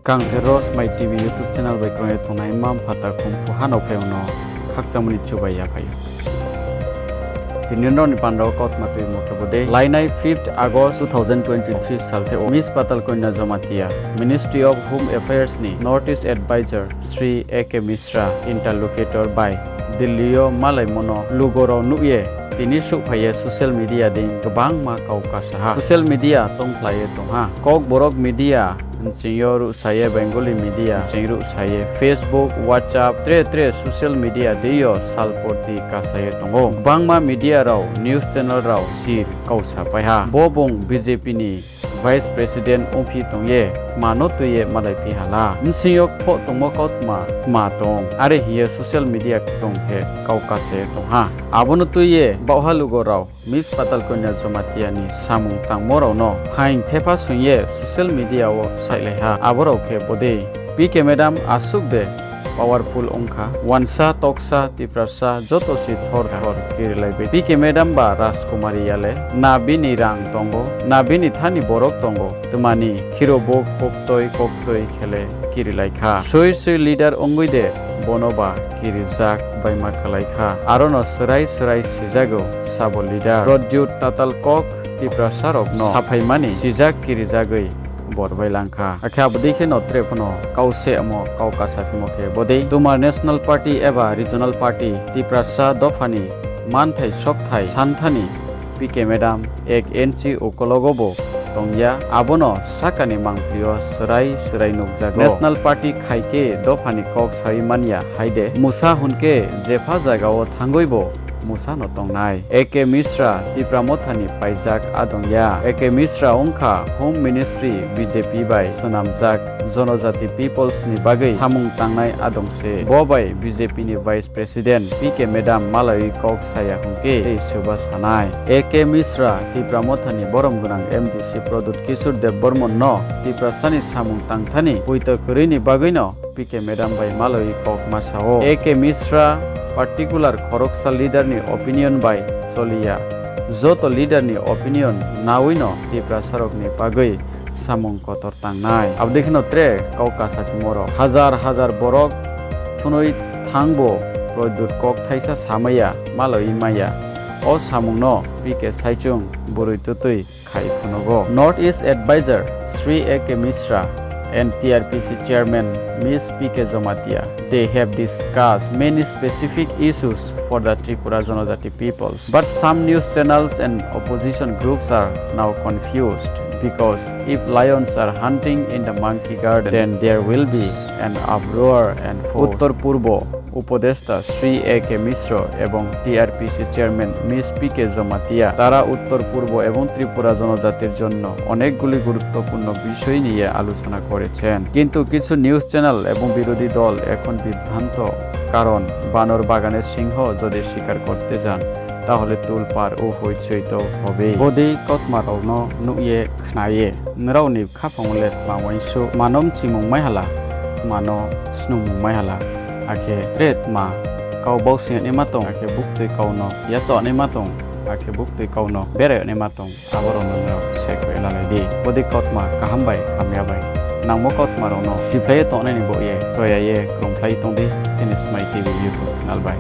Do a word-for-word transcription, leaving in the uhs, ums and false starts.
Kangther rao Smai T V YouTube channel bai krung ye tongnai mma mpha takhum phuha no phaiyong no khakchangmo ni chubai yaphai ou. Tini nrao ni panda wo kautma tuimo khe bo dei. Lainai fifth August two thousand twenty-three salthe wo Miss Patal Kanya Jamatia, Ministry of Home Affairs ni North East Advisor Shri A K Mishra interlocutor bai Delhi yo malaimo no lugo rao nuh ye tini souhphai ye social media dei gbangma kau kasa ha. Social media tongphlai ye tong ha. Kokborok media, nching yo ruhsa ye Bengali media, nching ruhsa ye Facebook, WhatsApp, tre tre social media dei yo salporti kasa ye tong ou. Gbangma media rao, news channel rao sir kau sapai ha. Bo bung B J P ni Vice President ongphi tong ye, tma no tui ye malaiphi ha la. Bsing yo kphoh tongmo kautma tma tong, are hing ye social media tong khe kau kasa ye tong ha. Abo no tui ye baohha lugo rao Miss Patal Kanya Jamatia ni samung tangmo rao no phaing thepha soing ye social media wo saihlai ha. Abo rao khe bo dei, P K madam asuh de powerful ong kha, wansa toksa Tiprasa joto si thor thor kirilai bai. P K madam ba Rajkumari ya le, na bini rang tong ou, na bini thani borok tong ou, tma ni khiro bo koktoi koktoi khe le kirilai kha. Sui sui leader ongwi de bono ba kirijak baima kalai kha. Aro no srai srai sijag ou sabo leader. Pradyot Tatal kok Tiprasa rok no saphaimani sijak kirijagwi bor bai lang kha. Akhe abo dei khe no tre phano kau semo, kau kasaphimo khe bo dei. Tumar national party eba regional party Tiprasa dopha ni manthai sokthai santhani P K madam ek inch ukologo bo tong ya, abo no saka ni mangpli yo srai srai nukjago. National party khai khe dopha ni kok sawi man ya hai de, musa hwn khe jepha zaga wo thangwi bo musa no tongnai. A K Mishra Tipra Motha ni paijak adong ya. A K Mishra ong kha Home Ministry B J P bai swnamjak Jonojati Peoples ni bagwi samung tangnai adong se. Bo bai B J P ni Vice President P K madam malaiwi kok saya hwn khe tei suba sanai. A K Mishra Tipra Motha ni borom gwnang M D C Pradyot Kishore Debbarman no Tiprasa ni samung tangthani poito kwrwi ni bagwi no P K madam bai malaiwi kok ma sa ou. A K Mishra particular khoroksa leader ni opinion bai choli ya. Joto leader ni opinion nawi no Tiprasa rok ni bagwi samung kotor tangnai. Abo dei khe no tre kau kasaphimo rao hajar hajar borok thunwi thang bo Pradyot kok thaisa samai ya, malaiwi mai ya. O samung no P K saichung bwrwi twtwi khai phunugo. North East Advisor Shri A K Mishra and T R P C Chairman Miss P K Jamatia, they have discussed many specific issues for the Tripura Janajati peoples. But some news channels and opposition groups are now confused because if lions are hunting in the monkey garden, then there will be an uproar and force. উত্তর পূর্ব উপদেষ্টা শ্রী এ কে মিশ্র এবং TRPC chairman miss P K Jamatia তারা উত্তর পূর্ব এবং ত্রিপুরা জনজাতির জন্য অনেকগুলি গুরুত্বপূর্ণ বিষয় নিয়ে আলোচনা করেছেন। কিন্তু কিছু নিউজ চ্যানেল এবং বিরোধী দল এখন বিভ্রান্ত, কারণ বানর বাগানের সিংহ যদি শিকার করতে যান, তাহলে তোলপাড় ও হইচই তো হবেই। Bodei kautma rao no nuh ye khna ye, nrao ni khaphang le tma uaingsouh, tma no mchimung mai hala, tma no snungmung mai hala, akhe tre tma kau bau sing yagnaima tong, akhe buktui kau no yachaoh yagnaima tong, akhe buktui kau no berai yagnaima tong, abo rao no nrao saikho ye lalai di. Bodei kautma kaham bai hamya bai nangmo kautma rao no siphlai ye tongnai ni baoh ye choya ye krungphlai tong di chini Smai T V YouTube channel bai.